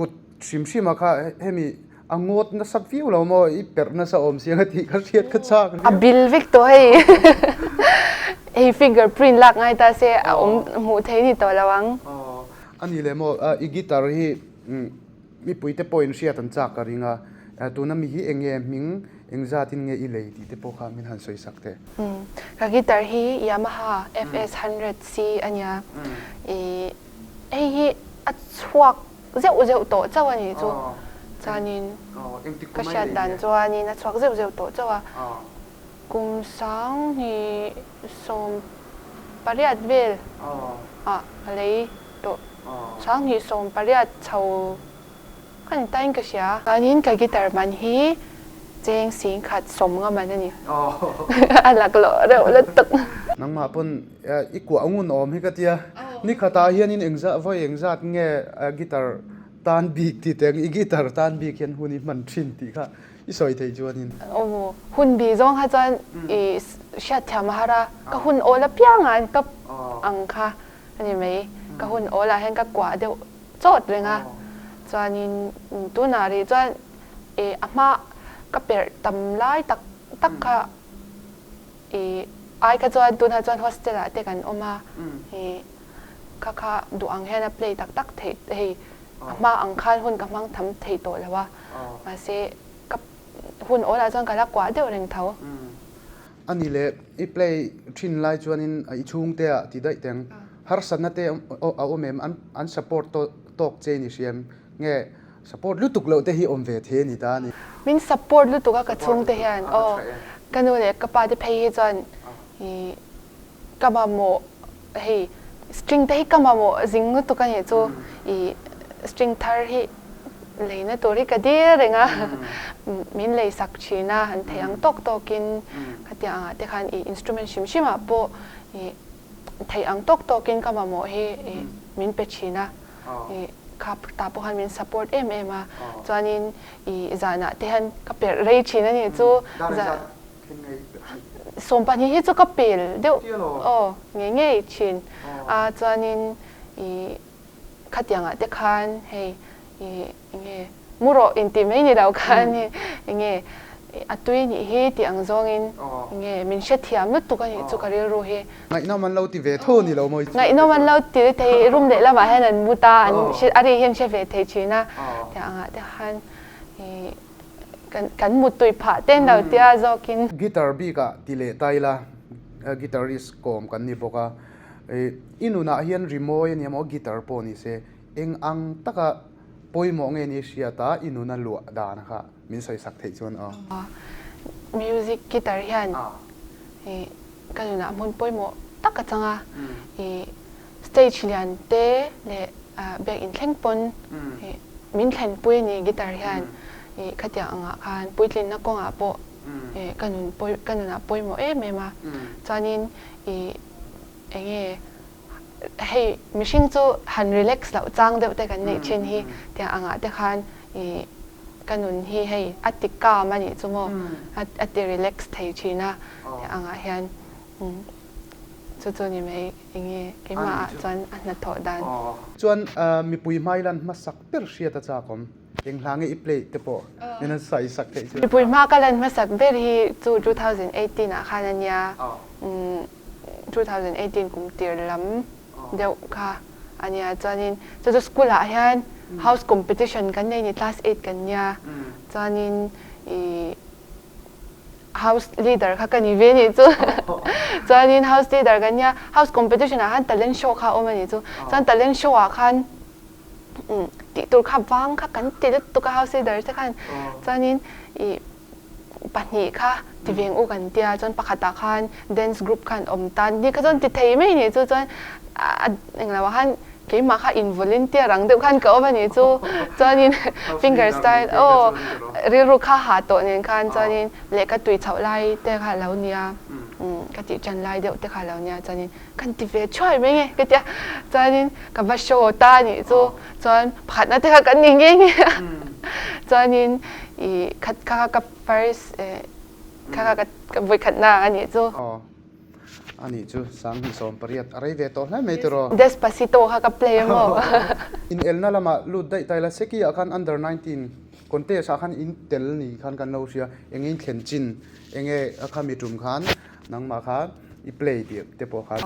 Kut hrim hrim a kha hemi a ngawt nasa viau lo maw i perh nasa awm siang a tih kha hriat kha chak riau. A bil vek tawh hei. Hei finger print lak ngai ta se a awm hmuh theih ni tawh lo ang. A ni leh maw i guitar hi mipui te pawhin hriat an chak ka ring a, tuna mi hi eng nge hming eng zatin nge i lei tih te pawh kha min han sawi sak teh. Ka guitar hi Yamaha FS 100 C a nia. I Hei hi a chhuak zeuh zeuh tawh chauh a nih chu. Chuanin ka hriat dan chuanin a chhuak zeuh zeuh tawh chauh a. Kum 1880 vel ah ka lei tawh. 2018 chho Ka ni tain ka hria. Chuanin ka guitar man hi cheng 1050 man a ni. A laklawh reuh lutuk. Nangmah pawn i kuah ngun awm hi ka tia. Nikhatah hianin engzah vawi engzat nge guitar tan bik tih teng i guitar tan bik hian hun i hman thin tih kha i sawi thei chuanin. Aw hun bih zawng kha chuan i hriatthiam a har a, ka hun awl apiangah an tawp ang kha a ni mai. Ka hun awlah hian ka kuah deuh chawt reng a, chuanin tunah rih chuan ih a hma ka perh tam lai tak tak kha ih ai kha chuan tunah chuan hostel ah te kan awm a, ih kha kha duh ang hian a play tak tak theih hei a hma ang khan hun ka hmang tham thei tawh lo a, mahse ka hun awlah chuan ka la kuah deuh reng tho. A ni leh, i play thin lai chuanin i chhungte ah ti daih teng. Harsatna te a awm em? An support tawk che ni hriam nge support lutuk loh te hi awm ve thei a ni ta a ni. Min support lutuk a ka chhungte hian aw ka nu leh ka pa te phei hi chuan i ka mamawh hei string te hi ka mamawh zing lutuk a nih chu i string thar hi leina tur hi ka dil reng a min lei sak thin a an thei ang tawk tawkin khatiang angah te khan i instrument hrim hrim ah pawh i theih ang tawk tawkin ka mamawh hi i min pe thin a i kha tah pawh khan min support em em a chuanin i zanah te hian ka perh rei thin a nih chu 12 hi chu ka pel deuh aw ngei ngei thin a chuanin i khatiangah te khan hei i enge mu rawh intih mai ni lo khan enge a tui nih hi tih ang zawngin enge min hrethiam lutuk a nih chu ka rilru hi. Ngaihnawm an lo ti ve tho ni lo maw i chu? Ngaihnawm an lo ti thei room lehlamah hian an mu ta an a ri hian hre ve thei thin a tiangah te khan i Kan muttui phah ten lo tia zawkin. Guitar bikah ti leh ta ila, guitarist kawm kan ni bawk a, i nunah hian rimawi a nia maw guitar pawh ni se, eng ang taka pawimawh nge ni hriat a i nuna luah dan kha min sawi sak theih chuan aw. Music guitar hian ka nunah hmun pawimawh tak a chang a, Stage lian te leh biakinn thleng pawn min thlenpui a ni guitar hian khatiang angah khan puitlinna kawngah pawh ka nun ka nunah pawimawh em em a. Chuanin ih eng nge hei mihring chu han relax loh chang deuh te kan neih thin hi tiang angah te khan ih ka nun hi hei a ti calm a nih chu maw a ti relax thei thin a tiang angah hian. Chu chu ni mai enge keimah ah chuan a hnathawh dan. Chuan mipui hmai lan hmasak ber hriat a chak awm. Eng hla nge i play te pawh min han sawi sak theih chu. Mipui hma ka lan hmasak ber hi chu 2018 ah khan a nia. 2018 kum tir lam deuh kha a nia. Chuanin chu chu school ah hian house competition kan nei ni class eight kan nia. Chuanin i House leader kha ka ni ve nih chu. Chuanin house leader ka nia, house competition ah khan talent show kha a awm a nih chu. Chuan talent show ah khan tih tur kha vang kha kan ti lutuk a house leader te khan. Chuanin ih pahnih kha ti veng u kan tia, chuan pakhatah khan dance group khan awm ta ni kha chuan ti thei mai nih chu. Chuan a englo ah khan Keimah kha in volunteer ang deuh khan ka awm a nih chu. Chuanin finger style aw rilru kha ha tawh nen khan chuanin lehkha tui chhoh lai te kha lo nia ka tih tan lai deuh te kha lo nia chuanin kan ti ve thuai mai nge ka tia chuanin ka va show ta a nih chu chuan pakhatna te kha kan ni nghe nghe a chuanin ih kha kha ka first kha kha ka vawikhatna a nih chu. A nih chu 2018 a rei ve tawh hle mai tiraw. Despacito kha ka play a maw? Inelna lamah lut daih ta ila Seki ah khan under 19 contest ah khan in tel ni khan kan lo hria eng in thlen chin enge a khami tum khan nangmah kha i play tih te pawh khan.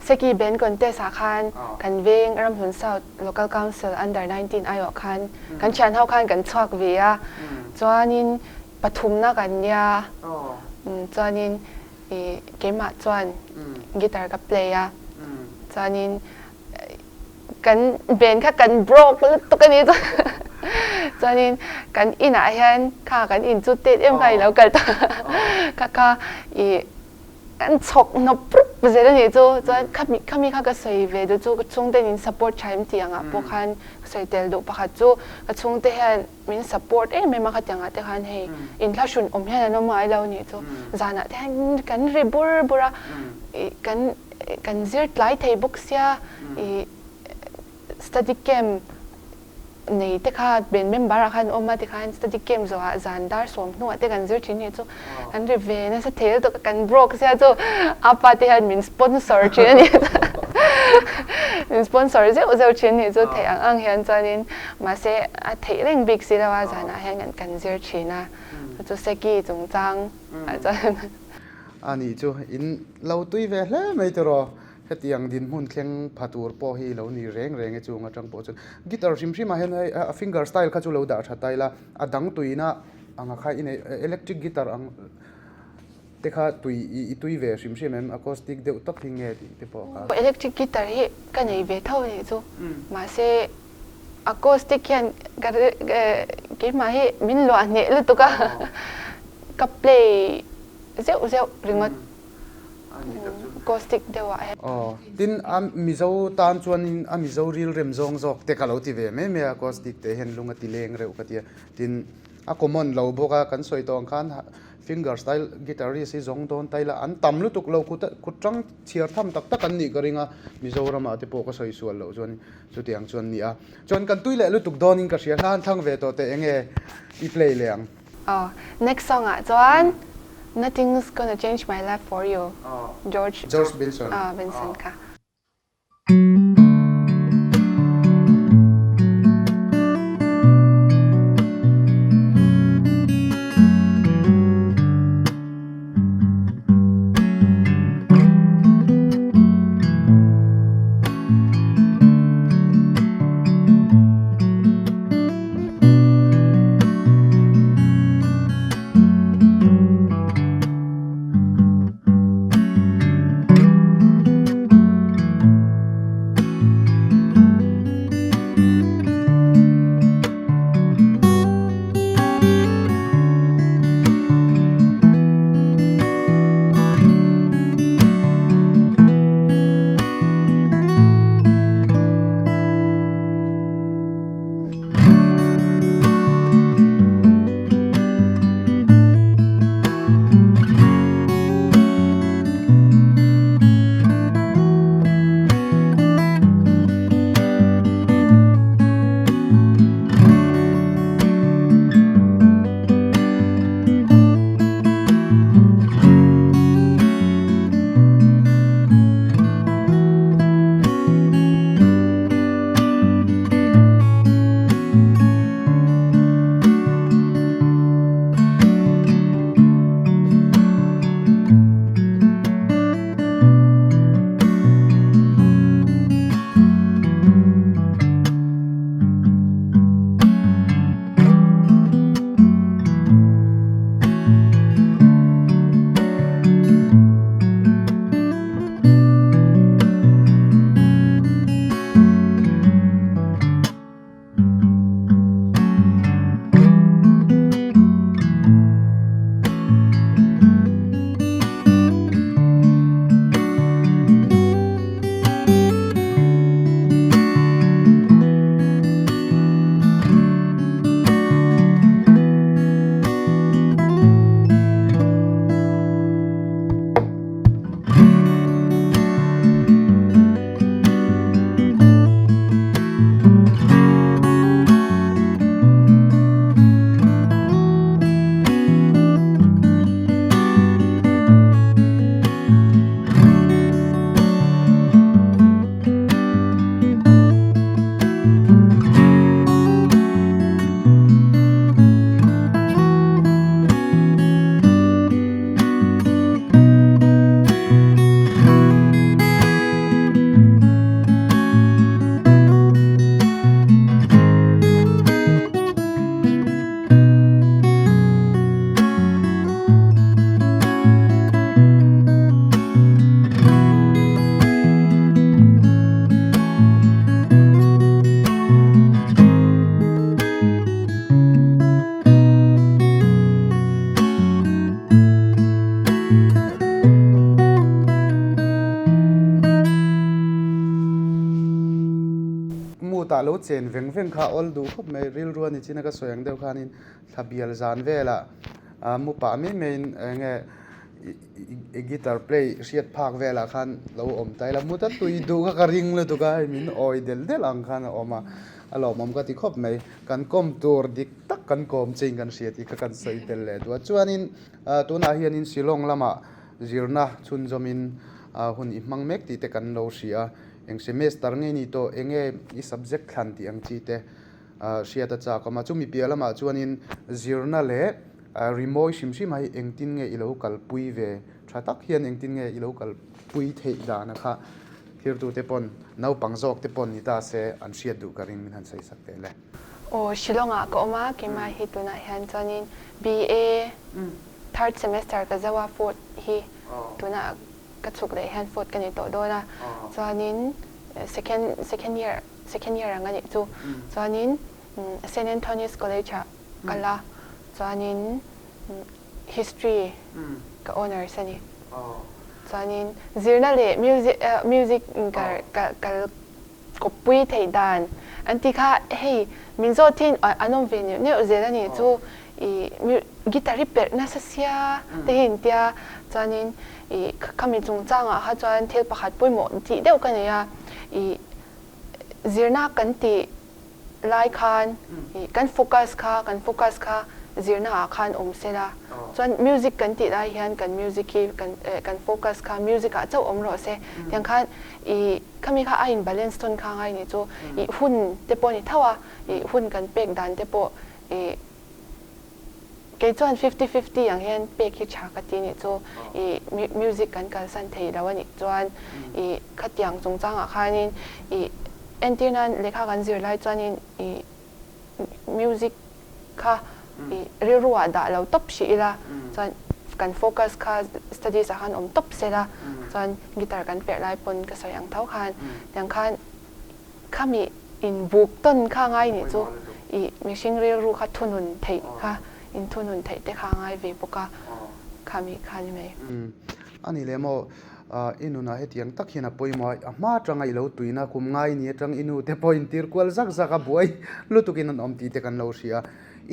Seki band contest ah khan kan veng Ramhlun South Local Council under 19 aiawh khan kan thian ho khan kan chhuak ve a chuanin pathumna kan nia chuanin I keimah chuan guitar ka play a, chuanin kan band kha kan broke lutuk a ni chuanin kan inah hian kha kan in chu tet em kha i lo kal ta kha kha i kan chhawk hnawp rup zel a nih chu chuan khami khami kha ka sawi ve duh chu ka chhungte in support tha em tih angah pawh khan ka sawi tel duh pakhat chu ka chhungte hian min support em em a khatiang ah te khan hei inthlahrun awm hian an awm ngai lo nih chu zanah te hian kan ri bur bur a ih kan kan zir tlai thei bawk sia ih study camp nei te kha ben member ah khan awm a tikhan study camp zawh ah zan dar sawm hnuah te kan zir thin nih chu kan ri ve nasa thei lutuk kan broke sia chu a pa te hian min sponsor thin a ni min sponsor zeuh zeuh thin nih chu theih ang ang hian chuanin Mahse, a theih reng bik si lo a, zanah hian kan zir thin a, chu Seki chungchang ah chuan. A nih chu, in lo tui ve hle mai tiraw, hetiang dinhmun thleng pha tur pawh hi lo ni reng reng e chung atang pawh chuan. Guitar hrim hrim ah hian hei a finger style kha chu lo dah tha ta ila, a dang tuina anga kha i nei, electric guitar ang. Te kha tui i tui ve hrim hrim em? Acoustic deuh tawp hi nge tih te pawh kha. Electric guitar hi ka nei ve tho anih chu. Mahse acoustic hian ka keimah hi min luah hneh lutuk a, ka play zeuh zeuh ringawt acoustic deuh ah hian. Aw, tin a Mizo tan chuanin a Mizo rilrem zawng zawk te ka lo ti ve mai mai a, acoustic te hian lung a ti leng reuh ka ti a. Tin a common lo bawk a, kan sawi tawh ang khan Finger style guitarist hi zawng dawn ta ila an tam lutuk lo kut kut tang chhiar tham tak tak an nih ka ring a, Mizoram ah te pawh ka sawi sual loh chuan chutiang chuan ni a. Chuan kan tui leh lutuk dawn in ka hria hlan thlang ve tawh teh enge i play leh ang. Aw, next song ah chuan Nothing's gonna change my love for you George George Benson. Aw Benson kha. nunah lo chen veng veng kha awl duh khawp mai. Rilru a ni chin a ka sawi ang deuh khanin thla bial zan velah mu pah mai maiin eng nge i guitar play hriat phak velah khan lo awm ta ila mut a tui duh kha ka ring lutuk a, hei min awi del del ang khan a awm a, a lawmawm ka ti khawp mai. Kan kawm tur dik tak kan kawm chein kan hria tih kha kan sawi tel leh duh a. Chuanin tunah hianin Shillong lamah zirna chhunzawmin hun i hmang mek tih te kan lo hria a, eng semester nge ni tawh, eng nge i subject thlan tih ang chi te hriat a chak awm a. Chumi piah lamah chuanin zirna leh rimawi hrim hrim hi engtin nge i lo kalpui ve tha tak hian engtin nge i lo kalpui theih dana kha thirtute pawn naupang zawk te pawn ni ta se an hriat duh ka ring min han sawi sak teh le. Aw Shillong ah ka awm a, keimah hi tunah hian chuanin BA third semester ka zo a, fourth hi tunah ka chhuk leh hian fourth ka ni tawh dawn a, chuanin second second year second year ang a nih chu, chuanin Saint Anthony's College ah kal a, chuanin history ka honours a ni. Chuanin zirna leh music music kal kal kawppui theih dan an ti kha hei min zawt thin an awm ve neuh neuh zel a nih chu ih guitar hi perh nasa sia te hi intia chuanin ih khami chungchangah kha chuan thil pakhat pawimawh tih deuh ka nei a ih zirna kan tih lai khan ih kan focus kha kan focus kha zirna ah khan awm se la chuan music kan tih lai hian kan music hi kan eh kan focus kha music ah chauh awm rawh se tiang khan ih khami kha a in balance tawn kha ngai nih chu ih hun te pawh a ni tho a ih hun kan pek dan te pawh ih Kei chuan fifty fifty ang hian pek hi tha ka ti nih chu i music kan kalsan thei lo a nih chuan i khatiang chungchangah khanin i entir nan lehkha kan zir lai chuanin i music kha i rilru ah dah lo tawp hrih ila chuan kan focus kha studies ah khan awm tawp sela chuan guitar kan perh lai pawn ka sawi ang tho khan tiang khan Khami inbuk tawn kha ngai nih chu i mihring rilru kha thunun theih kha inthunun theih te kha ngai ve bawk a, khami kha ni mai. Umm a ni leh maw, i nunah hetiang tak hian a pawimawh a, a hma atanga i lo tuina kum ngai ni atang i nu te pawh intir kual zak zak a buai lutukin an awm tih te kan lo hria a,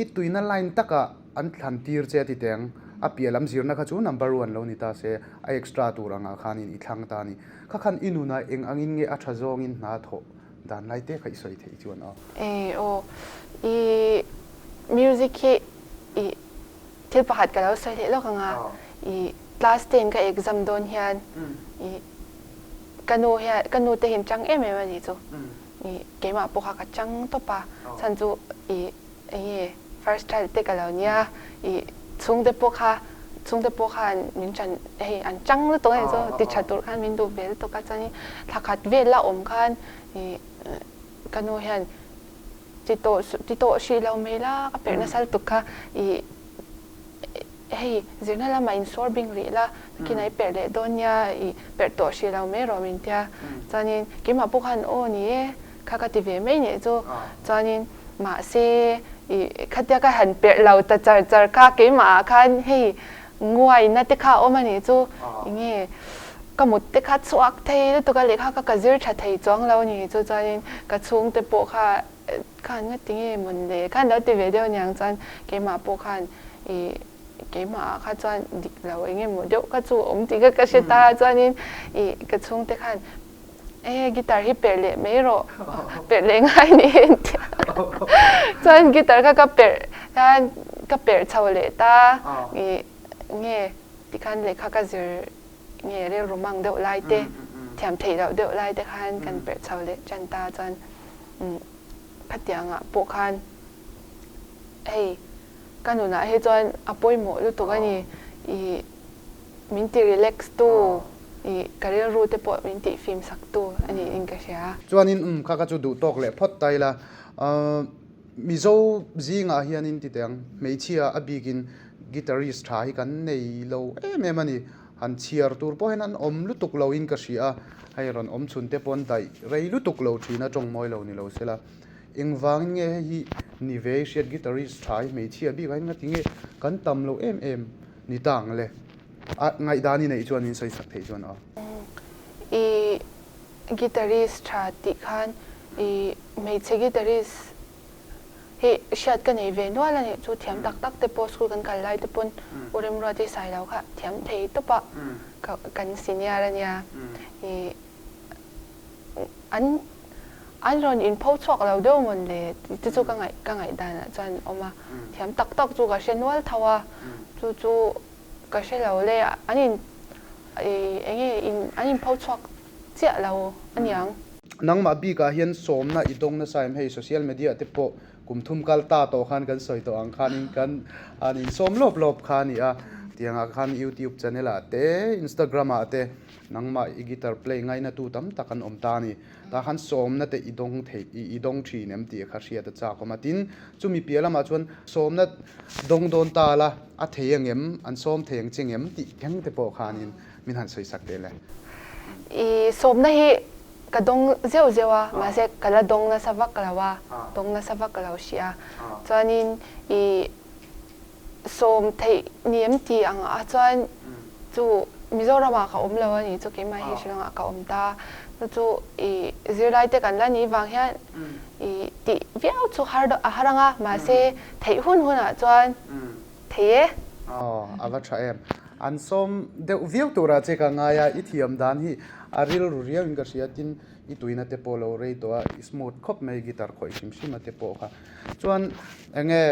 i tuina line takah an thlan tir che a ti teng, a piah lam zirna kha chu number one lo ni ta se a extra tur angah khanin i thlang ta a ni. Kha khan i nunah eng angin nge a tha zawngin hna thawh dan lai te kha i sawi theih chuan aw. E aw, i music hi i thil pakhat ka lo sawi leh lawk ang a, i class ten ka exam dawn hian i ka nu hian ka nu te hi an chang em em a nih chu, i keimah pawh kha ka chang tawp a, chhan chu i Enge first child te ka lo nia i chhungte pawh kha chhungte pawh khan min ṭan hei an ṭang lutuk a ni chu ti ṭha tur khan min duh ve lutuk a chuanin thla khat vel la awm khan i ka nu hian ti tawh ti tawh hrih lo mai la ka perh nasa lutuk kha i hei zirna lamah insawr bing rih la kinah i perh leh dawn nia i perh tawh hrih lo mai rawh min tia chuanin keimah pawh khan aw ni e kha ka ti ve mai nih chu chuanin mahse i khatia ka han perh lo ta char char kha keimah ah khan hei nguaina te kha a awm a nih chu enge ka mut te kha chhuak thei lutuk a lehkha kha ka zir tha thei chuang lo a nih chu chuanin ka chhungte pawh kha khan nga ti nge mawn le khan lo ti ve deuh aniang chuan keimah pawh khan i keimah ah kha chuan dik lo eng emaw deuh kha chu a awm tih kha ka hre ta a chuanin i ka chhungte khan e guitar hi perh leh mai rawh perh leh ngai ni hi an ti a chuan guitar kha ka perh khan ka perh chho leh ta i nge tikhan lehkha ka zir nge rilru mang deuh lai te thiam theih loh deuh lai te khan kan perh chho leh tan ta chuan khatiangah pawh khan hei ka nunah hi chuan a pawimawh lutuk a ni i min ti relax tu i ka rilru te pawh min tih fim sak tu a niin ka hria. Chuanin umm kha kha chu duh tawk leh phawt ta ila Mizo zingah hianin ti teh ang hmeichhia a bikin guitarist tha hi kan nei lo em em a ni. Han chhiar tur pawh hian an awm lutuk loin ka hria a, hei rawn awm chhun te pawh an daih rei lutuk lo thin a, tawng mawi lo ni lo sela. Engvangin nge hei hi ni ve i hriat guitarist tha hi hmeichhia bikah hian ngati nge kan tam lo em em ni ta ang le? A ngaihdan i neih chuan min sawi sak theih chuan aw. I guitarist tha tih khan. I hmeichhe guitarist hi hriat ka nei ve nual a nih chu thiam tak tak te pawh school kan kal lai te pawn U Remruati Sailo kha thiam thei tawp a ka kan senior a nia i an an rawn inpho chhuak lo deuh mawn le tih te chu ka ngaih ka ngaih danah chuan awm a thiam tak tak chu ka hre nual tho a chu chu ka hre lo le an in i eng nge in an inpho chhuak chiah lo a niang. Nangmah bikah hian sawmna i dawng nasa em hei social media te pawh kum thum kal ta tawh khan kan sawi tawh ang khanin kan an insawm lawp lawp kha a ni a, tiangah khan youtube channel ah te instagram ah te nangmah i guitar play ngaina tu tam tak an awm ta a ni. Tah khan sawmna te i dawng theih i dawng thin em tih kha hriat a chak awm a, tin chumi piah lamah chuan sawmna dawng dawn ta la a thei angem an sawm thei ang che ngem tih thleng te pawh khanin min han sawi sak teh le. I sawmna hi ka dawng zeuh zeuh a, mahse ka la dawng nasa vak lo a, dawng nasa vak lo hrih a. Chuanin i sawm theih ni em ti ang a chuan chu Mizoramah ka awm lo a nih chu keimah hi Shillongah ka awm ta. Chu chu i zirlai te kan la nih vang hian i tih viau chu har a har ang a, mahse theih hun hunah chuan thei e. Aw, a va tha em. An sawm deuh viau turah che ka ngai a, i thiam dan hi a rilru riau in ka hria tin i tuina te pawh lo rei tawh a, i smooth khawp mai guitar khawih hrim hrim a te pawh kha. Chuan enge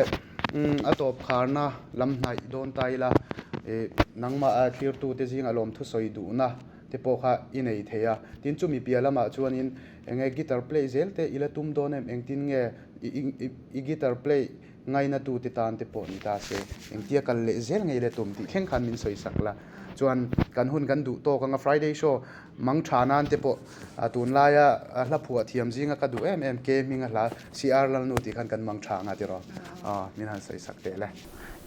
a tawp kharna lam hnaih dawn ta ila ih nangmah a thlirtu te zingah lawm thusawi duhna te pawh kha i nei thei a, tin chumi piah lamah chuanin enge guitar play zel te i la tum dawn em engtin nge i guitar play Ngainatu te tan te pawh ni ta se, engtia kal leh zel ngei le tum tih thleng khan min sawi sak la. Chuan kan hun kan duh tawk anga Friday show mang tha nan te pawh tunlaia hla phuah thiam zinga ka duh em em ke hminga hla CR Lalnu tih khan kan mang tha anga tiraw min han sawi sak teh le.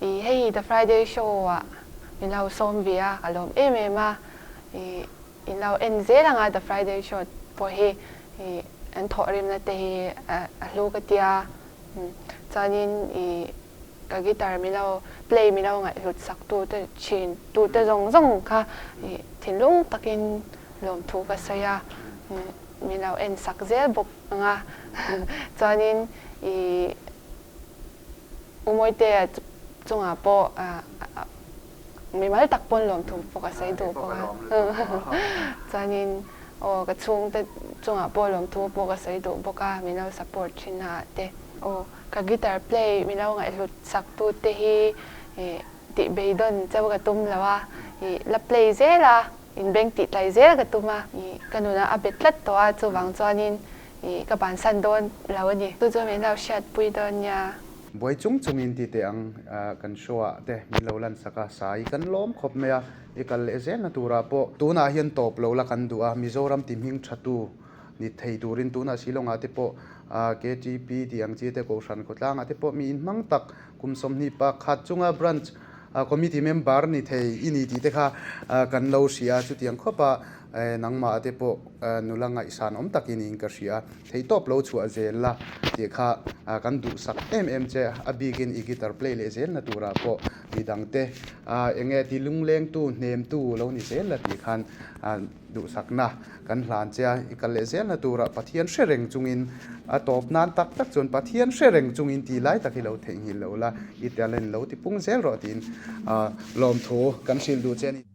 I hei The Friday show ah min lo sawm ve a, ka lawm em em a, i in lo en zel anga The Friday show pawh hi i an thawhrimna te hi a hlu ka tia. Chuanin i ka guitar mi lo play mi lo ngaihhlut sak tu te thin tu te zawng zawng kha i thinlung takin lawmthu ka sawi a, mi lo en sak zel bawk ang a. Chuanin i U Mawitea chungah pawh mimal tak pawn lawmthu pawh ka sawi duh bawk a. Chuanin Aw ka chhungte chungah pawh lawmthu pawh ka sawi duh bawk a, min lo support thin a te. Aw ka guitar play min lo ngaihhlut sak tu te hi tih beidawn cheu ka tum lo a, ih la play zel a, in beng tih tlai zel ka tum a, ih ka nunah a bet tlat tawh a, chuvang chuanin ih ka bansan dawn lo a ni. Chu chu min lo hriatpui dawn nia. Buai chung chungin ti teh ang kan show ah te min lo lan sak a, sai kan lawm khawp mai a. I kal leh zelna turah pawh tunah hian tawp lo la kan duh a, Mizoram ti hming thatu ni thei turin tunah Shillongah te pawh KTP tih ang chi te Kohhran khawtlangah te pawh mi inhmang tak kum 21 chunga branch committee member ni thei i ni tih te kha kan lo hria a, chutiang khawpa nangmah te pawh nula ngaihsan awm takin in ka hria. Theihtawp lo chhuah zel la tih kha kan duhsak em em che a bikin i guitar play leh zelna turah pawh Midangte eng nge ti lunglengtu, hnemtu lo ni zel la tih khan duhsakna kan hlan che a, i kal leh zelna turah Pathian hre reng chungin a tawp nan tak tak chuan Pathian hre reng chungin tih lai tak hi lo theihnghilh lo la, i talent lo ti pung zel rawh tiin lawmthu kan hrilh duh che a ni.